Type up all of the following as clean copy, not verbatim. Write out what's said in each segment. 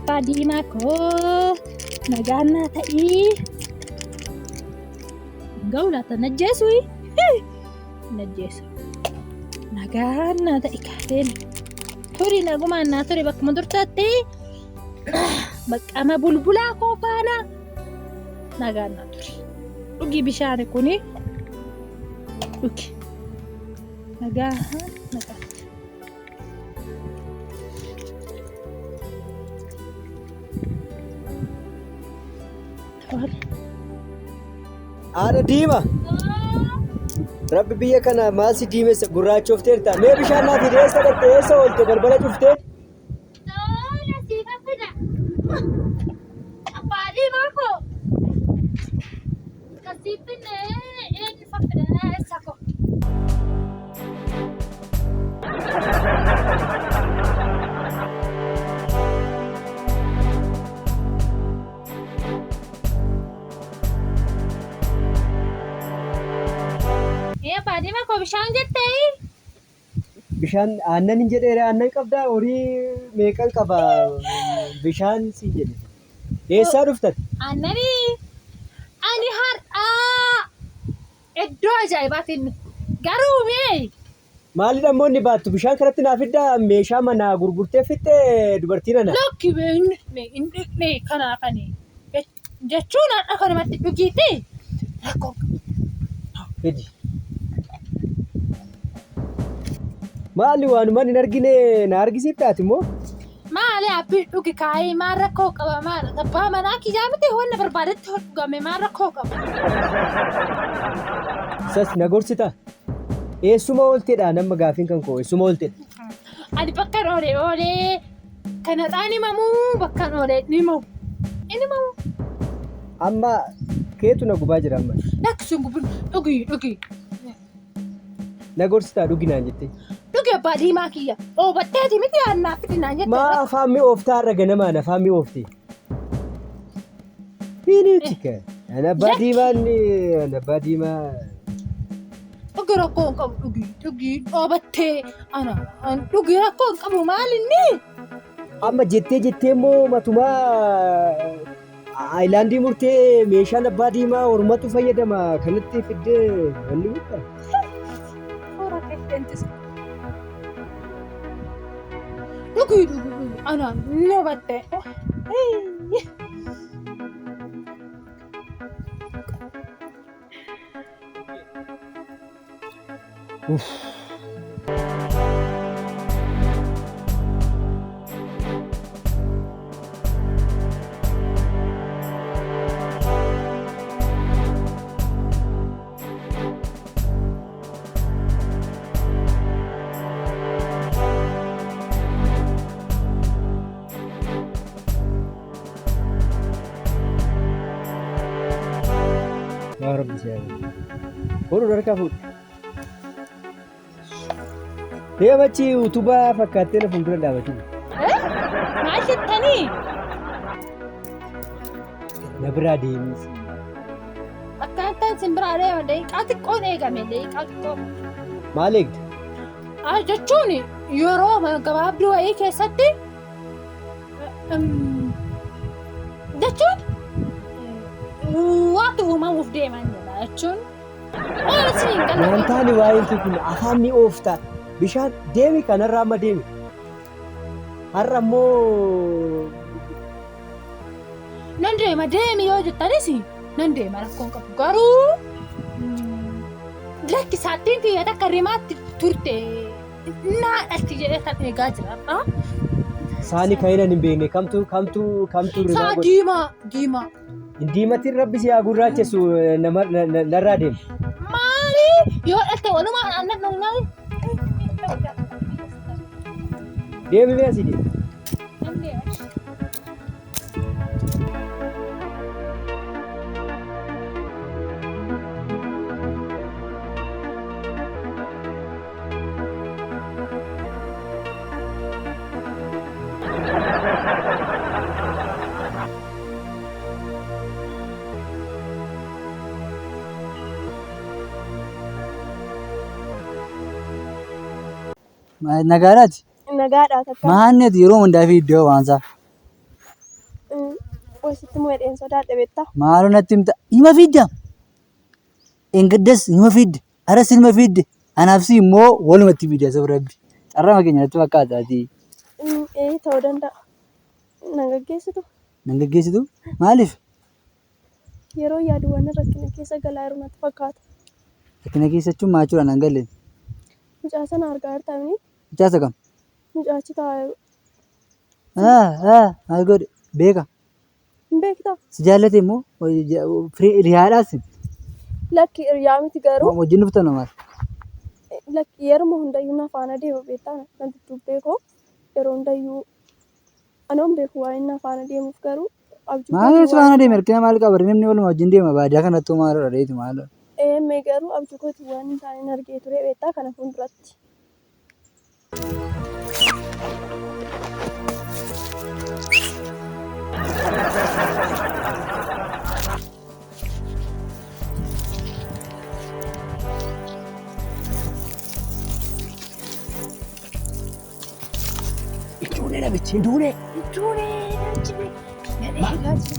Abbaa diimaa koo nagaan naa ta'ii. Ga'u laata najjeesu najjeesu. Nagaan naa ta'i kaateen. Turi nagumaan naa turi bakkuma turtetti baqqama bulbulaa koo faana nagaan naa turi. Dhugi bishaan kuni dhugi. Nagaan nagaan. Haadha diima. Rabbi biyya kana maal si diimessa gurraachofteerta. Mee bishaan naa fidi eessa dhaqxe eessa oolte balbala cuftee. Tola siifan fida. Abbaa diimaa koo. Kan siif finne eenyu fakkada eessa koo. Ee abbaa diimaa koo bishaan jettee? Bishaan aannan hin jedheere aannan qabdaa horii meeqan qaba bishaan siin jedhe. Eessaa dhuftati? Aannanii ani har'aa iddoo ajaa'ibaatiin garuu mee Maalidha immoo inni baattu bishaan kanatti naa fiddaa meeshaa manaa gurgurtee fixxee dubartii nana. Lakki mee hin dhiqne hin dhiqne kanaa kani jechuun har'a kanumatti dhugiiti rakkoo Fidi. Maali waanuman hin argine na argisiiftaati immoo? Maali abbii dhugi kaayii maal rakkoo qaba maal abbaa manaa kiyyaa miti wanna barbaadetti dhugame maal rakkoo qaba. Isas na gorsita. Eessuma ooltedha nama gaafiin kan koo eessuma ooltedha. Ani bakkan oole oolee kana xaan himamuu bakkan oole ni himamu. Inni himamu. Amma keetu na gubaa jira amma. Lakki gubin dhugi dhugi. Na gorsitaa dhugi naan jettee. Dhugi abbaa diimaa kiyya. Dhoobatteeti miti aannaaf fidi naan jette. Maa afaan mi'ooftaa har'a ganamaan afaan mi'oofte. Hiniiti ka. Ana abbaa diimaan ana abbaa diimaa. Dhugi rakkoo hin qabu dhugi dhugi dhoobattee ana an dhugi rakkoo hin qabu maal inni? Amma jettee jettee immoo matumaa Aayilaandii murtee meeshaan abbaa diimaa ormatu fayyadama kanatti fiddee wanni murta. Toora qeentisa. Dhugi dhugi dhugi ana dhoobattee. Uff. Yaa Rabbi si haa Godhu harkaa fuudhu. Deem achi utubaa fakkaattee na fuuldura dhaabatin. Maal jettanii? Na biraa deemis. Akkaataan isin biraa deema daqiiqaa xiqqoon eegame daqiiqaa xiqqoo. Maal eegda? Ah, jechuun yeroo gabaabduu wayii keessatti jechuun waatu uumamuuf deeman jedha jechuun waan isin hin galle. Naan taane waa'een kee kun afaan mi'oofta. Bishaan deemi kanarraa amma deemi. Har'a immoo Nan deema deemi yoo jettanis nan deema rakkoon qabu garuu lakki saattiin tiyya takka rimaatti turte naa dhalti jedhee kan eegaa jira. Saani kan hin beekne kamtu kamtu kamtu rimaa Saa godhe. diimaa diimaa. Hin diimatin rabbi si haa gurraachessu nama narraa deemi. Maali yoo dhalte walumaan aannan dhugnaa. Deemi mee asii deemi. Nagaadhaati. Nagaadha takka. Maanneeti yeroo hundaa fi iddoo waansaa. Wasitti immoo hidheen sodaadhe beektaa? Maaloo natti himta. Nima fiidda. Engaddas nima fiidde. Aras nima fiidde. Anaaf si immoo walumatti fiidde sabra rabbi. Carraa keenya natti fakkaata ati. Ee ta'uu danda'a. Nan gaggeessitu. Nan gaggeessitu? Maaliif? Yeroo yaadu waan rakkina keessa galaa jiru natti fakkaata. Rakkina keessa jechuun maal jechuudha nan galle. Mucaa sana argaa jirtaa mini? Mucaa isa kam? Mucaa achi taa'aa jiru. Ah, ah, maal godhe? Beeka. Hin beektaa? Si jaallate immoo hiriyaadhaas Lakki hiriyaa miti garuu wajjin dhuftan maal? Lakki yeruma hundayyuu na faana deema beektaa na dudduubbee koo yeroo hundayyuu anoon beeku waan inni na faana deemuuf garuu abjuu Maal kootiin si waan faana deeme rakkina maal qaba? Namni waluma wajjin deema baadiyyaa kanattuu maalodha reeti maalodha? Eemmee garuu abjuu kootiin waan hin taane argee ture beektaa kana fuulduratti. Ijoollee namichi hin duune. Ijoollee namichi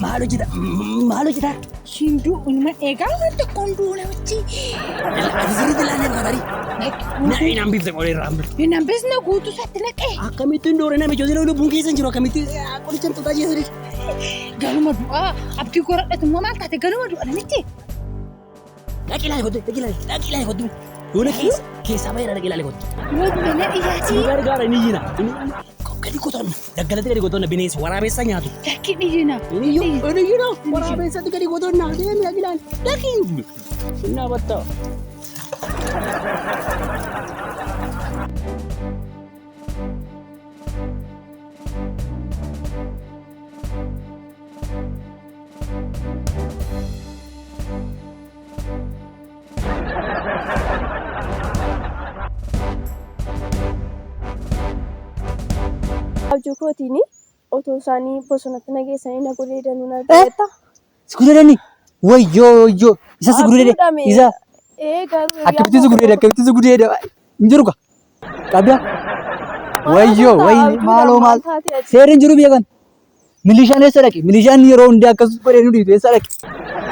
Maal hojjeta? Maal hojjeta? Siin du'u inuma eegaa waan tokko hin du'u namichi. Ati sirriitti ilaalee bakka tarii. Na'ee naan bifte qolee irraa hambifte. Hin hambisne guutuu isaatti naqee. Akkamitti hin doore namichi osoo lubbuun keessa hin jiru akkamitti qoricha hin xuxaa jeesanii. Galuma du'aa abdii godhadhatu immoo maal taate galuma du'a namichi. Dhaqi ilaali kottu dhaqi ilaali dhaqi ilaali kottu. Yoona keessa keessaa baheera dhaqi ilaali kottu. Yoo du'e na Si dhiyyaatii. gargaara inni iyyina. Gadi qotoonna daggalatti gadi qotoonna bineensi waraabessa nyaatu. Lakki dhiyyina. Inni iyyuu inni iyyuu waraabessatti gadi qotoonna deemi dhaqi ilaali dhaqi. Inni abattaa. Abjuu kootiin otoo isaanii bosonatti na geessanii na gudeedanuu na argeetta. Si gudeedani? Wayyoo wayyoo. Isa si gudeede. Abjuudhame. Isa Ee garuu hiriyaa akkamitti si koo gudeede akkamitti si gudeede. Hin jiru ka. Qabda. Wayyoo wayii maaloo maal. Seerri hin jiru biyya kana. Milishaan eessa dhaqe? Milishaan yeroo hundaa akkas godhee nu dhiitu eessa dhaqe?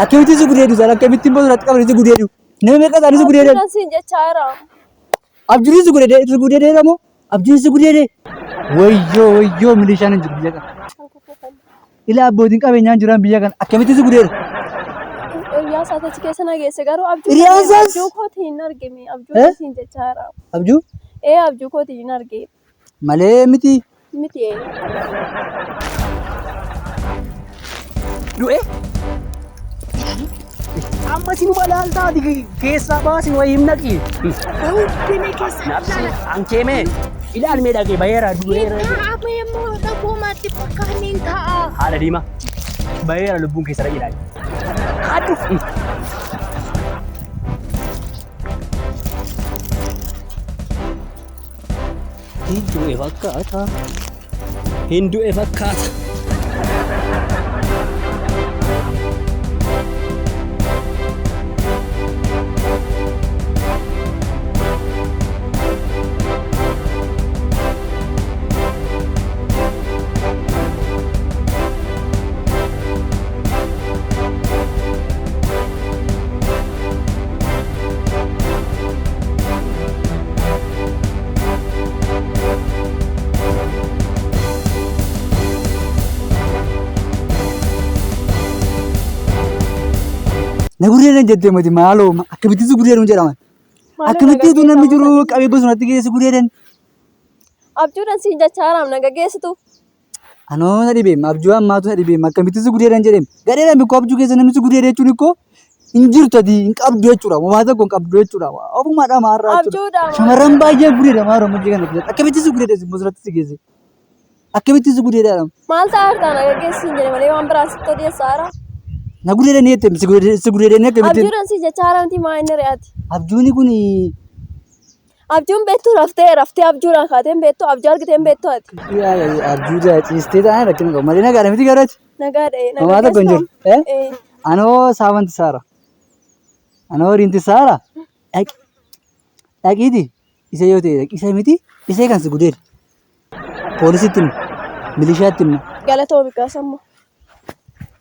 Akkamitti si gudeedu isaan akkamitti bosonatti qabanii si gudeedu? Nama meeqa isaanii si gudeedan? Abjuudhaan siin jechaa jira. Abjuun si gudeede si gudeedeera moo? Abjuun si gudeede? Wayyoo wayyoo milishaan hin jiru biyya kana. Kan kukkufan. Ilaa abbootiin qabeenyaa hin jiran biyya kana akkamitti si gudeeda? Hiriyaa isaa achi keessa na geesse garuu abjuu Hiriyaan isaas? abjuu kootiin hin argine abjuu Eh? siin jechaa jira. Abjuu Ee abjuu kootiin hin arge malee miti. miti ee. Du'e. Amma sinuma laaltaati keessaa baasi wayii hin naqi. Ba'uu keessa Nabsi ankeemee ilaalmee dhaqee baheera du'eera. Taa'ame immoo dhagumaatti fakkaanni hin ta'a. Haadha diimaa baheera lubbuun keessa dhaqi ilaali. Haadhu. Hin du'e fakkaata. Hin du'e fakkaata. Na gudeedan jettee mati maaloo akkamitti si gudeedan jedhaman. Akkamitti utuu namni jiru qabee bosonatti geessu gudeedan. Abjuudhaan siin jechaa jira na gaggeessitu. Anoo na dhibeem abjuu ammaatu na dhibeem akkamitti si gudeedan jedheem. Gadheedhaan bikkoo abjuu keessa namni si gudeede jechuun ikkoo hin jirtu ati hin qabdu jechuudha. Homaa tokko hin qabdu jechuudha. Ofumaa dhamaa irraa jechuudha. Abjuudhaan. Shamarran baay'ee gudeeda maa Oromoo biyya kana keessatti. Akkamitti si gudeeda si bosonatti si geesse? Akkamitti si gudeeda jedhama? Maal ta'a jirta na gaggeessi siin jedhe malee waan biraan sitti odeessaa jira. Na gudeeda ni jette si gudeeda si gudeeda ni akkamitti? Abjuudhaan siin jechaa jira miti maa inni re'aati. Abjuuni kun Abjuun beektu raftee raftee abjuudhaan kaatee hin beektu abjuu argitee hin beektu ati. Abjuu ciistee ta'an rakkina qabu malee nagaadha miti garuu ati. Nagaadha. Homaa tokko hin jiru. Eh? Anoo saafanti saara. Anoo horiinti saara. Dhaqi. Dhaqiiti. Isa yoo ta'e dhaqi. Isa miti. Isee kan si gudeede. Poolisitti himna. Milishaatti himna. Galatoomi kaasammoo.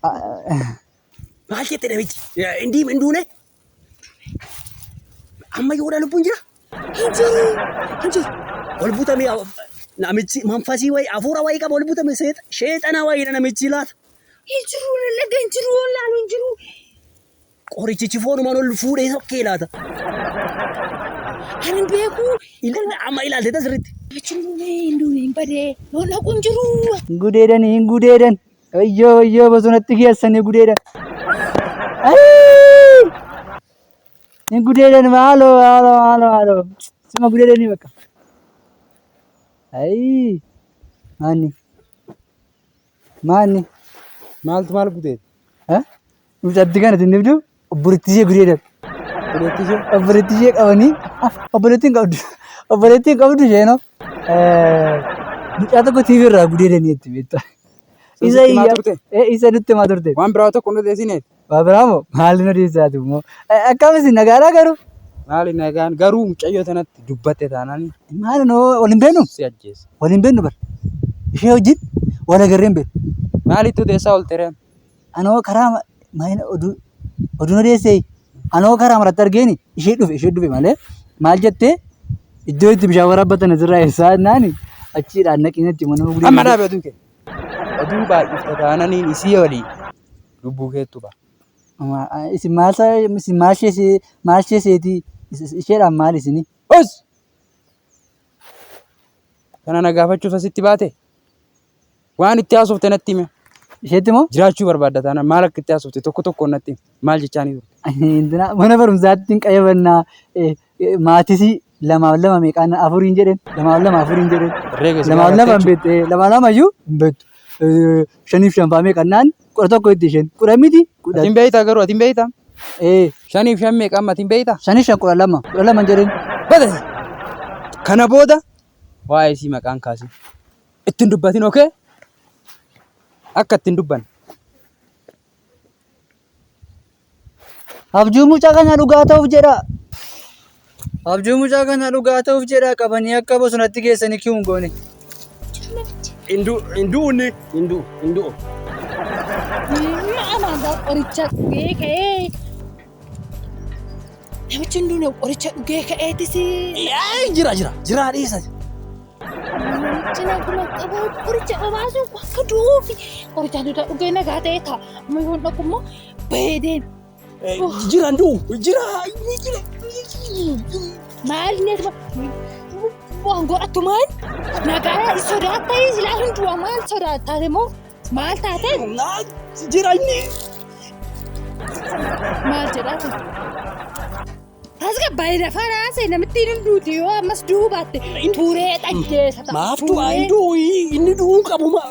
Maal jette namichi? Hin hin duune? Amma yoodha lubbuun jira? Hin jiru. Hin jiru. Ol butame namichi manfasii wayii hafuura wayii qaba ol butame sheexana wayiidha namichi laata. Hin jiru. Laga hin jiru. Laalu hin jiru. Qorichichi foonumaan ol fuudhee sokkee laata. Ani hin beeku. Amma ilaalte tasirritti. Namichi hin duune hin duune hin badee. Loon dhaqu hin jiru. Hin gudeedan hin gudeedan. Wayyoo wayyoo bosonatti geessanii gudeedan. Ayii! Hin gudeedan maaloo maaloo maaloo maaloo. Suma gudeedanii bakka. Ayii! Maanni? Maanni? Maaltu maal gudeede? Mucattii kana isin dhibdu obboleettii ishee gudeedan. Obboleettii ishee? Obboleettii ishee qabanii obboleettii hin qabdu. Obboleettii hin qabdu isheenoo. Mucaa tokko TV irraa gudeedanii itti beektaa. Isa Isa himaa turte? Isa nutti himaa turte. Waan biraa tokko nu odeessineeti. Waa biraa moo maali nu odeessaati immoo? Akkam isin nagaadhaa garuu? Maali nagaan garuu mucayyoo tanatti dubbatte taanaan Maali noo wal hin beeknu? si ajjeesa. Wal hin beeknu bar. Ishee wajjin wal agarree hin beeknu. Maalitti odeessaa oolte ree? Anoo karaa maayina oduu oduun odeessee anoo karaa maratti argeeni ishee dhufe malee maal jettee iddoo itti bishaan waraabbatan asirraa eessaa jennaani achiidhaan naqiin itti mana Amma guddaa. dhaabe oduu kee. Oduu baay'ifta taananiin isii waliin lubbuu keettu ba'a. Isin maal isin maal ishee maal ishee seetii isheedhaan maal isini? Os! Kana na gaafachuuf asitti baate? Waan itti haasofte natti hime. Isheetti moo? Jiraachuu barbaadda taanaan maal akka itti haasofte tokko tokkoon natti hime. Maal jechaanii turte? Intina mana barumsaatti hin qayyabannaa maatisii lamaaf lama meeqaan afuriin jedheen lamaaf lama afuriin jedheen Herreega si lamaaf lama hin gaafatte beektu lamaaf lama iyyuu hin beektu shaniif shan fa'aa meeqannaan 11 itti isheen kudha miti kudha Ati hin beektaa garuu ati hin beektaa? Shaniif shan meeqa amma ati hin beektaa? Shaniif shan 12 12 hin jedheen. Bada! Kana booda waa'ee isii maqaan kaasin. Ittiin dubbatin okee? Akka ittiin dubbanne. Abjuu mucaa kana dhugaa ta'uuf jedha. Abjuu mucaa kana dhugaa ta'uuf jedha qabanii akka bosonatti geessanii kiwuun hin goone. Hin du'u inni hin du'u hin du'u. Ma'amaa qoricha dhugee ka'ee. Namichi hin duune qoricha dhugee ka'eetis. Jira jira jira dhiisa. Namichi naguma qabu qoricha obaasuu akka du'uufi qoricha duudaa dhugee nagaa ta'e ta'a. Amma yoon dhaqu immoo bahee deema. Jira hin du'u jira inni jira. Maal inni waan godhattu maal? Nagaa sodaattaa silaa hin du'a maal sodaattaa immoo maal taate? Jira inni. Maal jedhaa kun? Tasgabbaa'ee lafa raasee namitti hin duuti yoo ammas du'uu baatte turee dhaggeessa ta'a. Maaf du'a hin du'u inni du'uu qabu maa.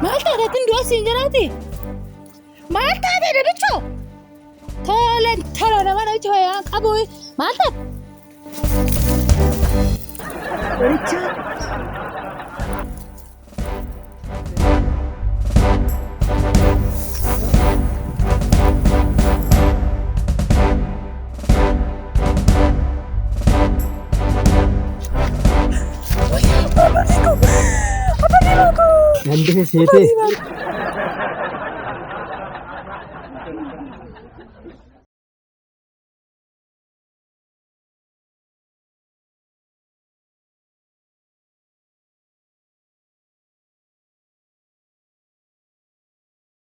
Maal taate ittiin du'a siin jiraati? Maal taate namichoo? Tole tola nama namichi fayyaan qabu maal taate? Qoricha Nan dhufe seetee.